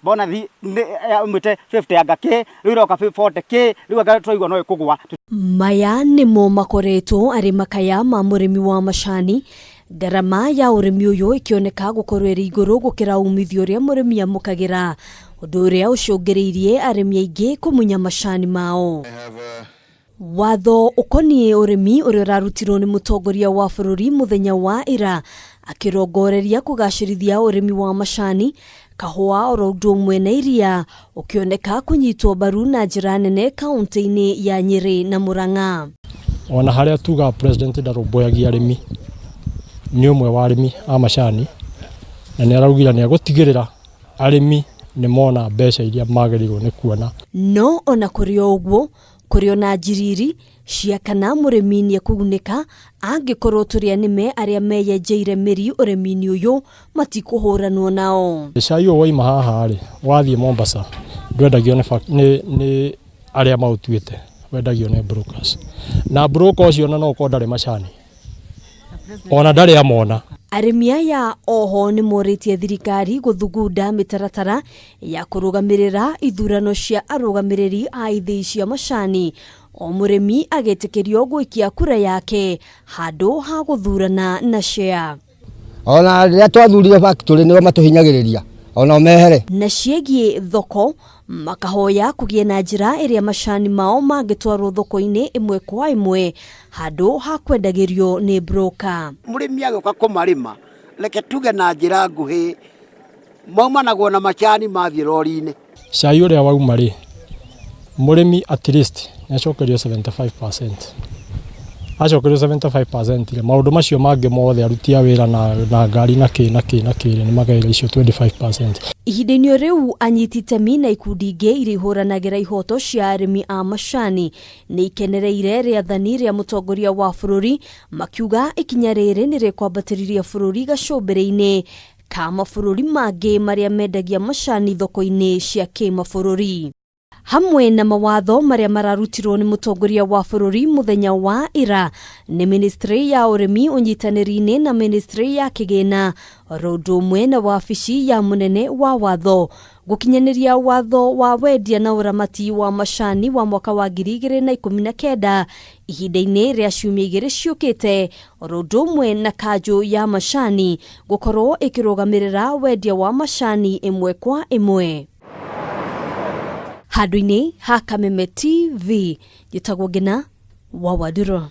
Bonathi yaumĩte 50 anga kĩ, rĩu ĩroka 40 kĩ, rĩu anga tũraigua no ĩkũgwa. Maya nĩmo makoretwo arĩ makaya ma mũrĩmi wa macani, ngarama ya ũrĩmi ũyũ ĩkĩoneka gũkorwo ĩrĩ igũrũ gũkĩra umithio ũrĩa mũrĩmi amũkagĩra, ũndũ ũrĩa ũcũngĩrĩirie arĩmi aingĩ kũmunya macani mao. Watho ũkoniĩ ũrĩmi ũrĩa ũrarutirwo nĩ mũtongoria wa bũrũri mũthenya wa ira akĩrongoreria kũgacĩrithia ũrĩmi wa macani, kahũa oro ũndũ ũmwe na iria ũkĩoneka kũnyitwo mbaru na njĩra nene kaũntĩ-inĩ ya Nyĩrĩ na Murang'a. Ona harĩa tugaga president ndarũmbũyagia arĩmi, nĩ ũmwe wa arĩmi a macani na nĩ araugire nĩ egũtigĩrĩra arĩmi nĩ mona mbeca iria magĩrĩirwo nĩ kuona. No ona kũrĩ o ũguo, kũrĩ ona njiriri cia kana mũrĩmi nĩ ekũgunĩka angĩkorwo tũrĩa nĩme arĩa meyenjeire mĩri ũrĩmi-inĩ ũyũ matikũhũranwo nao. Cai ũyũ waima haha rĩ, wathiĩ Mombasa ndwendagio nĩ, nĩ arĩa maũtuĩte, wendagio nĩ brokers. Na broker ũcio ona no ũkorwo ndarĩ macani, ona ndarĩ amona. Arĩmi aya oho nĩ morĩtie thirikari gũthugunda mĩtaratara ya kũrũgamĩrĩra ithurano cia arũgamĩrĩri a ithĩi cia macani, o mũrĩmi agetĩkĩrio gũikia kura yake handũ ha gũthurana na share. Ona rĩrĩa twathurire factory nĩo matũhinyagĩrĩria ona mehere. Na ciĩgiĩ thoko, makahoya kũgĩe na njĩra ĩrĩa macani mao mangĩtwarwo thoko-inĩ ĩmwe kwa ĩmwe handũ ha kwendagĩrio nĩ broker. Mũrĩmi agĩũka kũmarĩma, reke tuge na njĩra nguhĩ, maumanagwo na macani mathiĩ rori-inĩ. Cai ũrĩa wauma rĩ, mũrĩmi at least nĩ acokerio 75%. Acokerio 75% rĩ, maũndũ macio mangĩ mothe aruti a wĩra na ngari na kĩ na kĩ na kĩ nĩ magaĩra icio 25%. Ihinda-inĩ rĩu anyiti itemi na ikundi ingĩ iria ihũranagĩra ihoto cia arĩmi a macani nĩ ikenereire rĩathani rĩa mũtongoria wa bũrũri makiuga ikinya rĩrĩ nĩ rĩkwambatĩririe bũrũri gacũmbĩrĩ-inĩ ka mabũrũri mangĩ marĩa mendagia macani thoko-inĩ cia kĩmabũrũri. Hamwe na mawatho marĩa mararutirwo nĩ mũtongoria wa bũrũri mũthenya wa ira nĩ ministry ya ũrĩmi ũnyitanĩri-inĩ na ministry ya kĩgĩna oro ũndũ ũmwe na wabici ya mũnene wa watho gũkinyanĩria watho wa wendia na ũramati wa macani wa mwaka wa 2019 ihinda-inĩ rĩa ciumia igĩrĩ ciũkĩte oro ũndũ ũmwe na kanjũ ya macani gũkorwo ĩkĩrũgamĩrĩra wendia wa macani ĩmwe kwa ĩmwe. Handũ-inĩ ha Kameme TV, njĩtagwo Ngina wa Wanduro.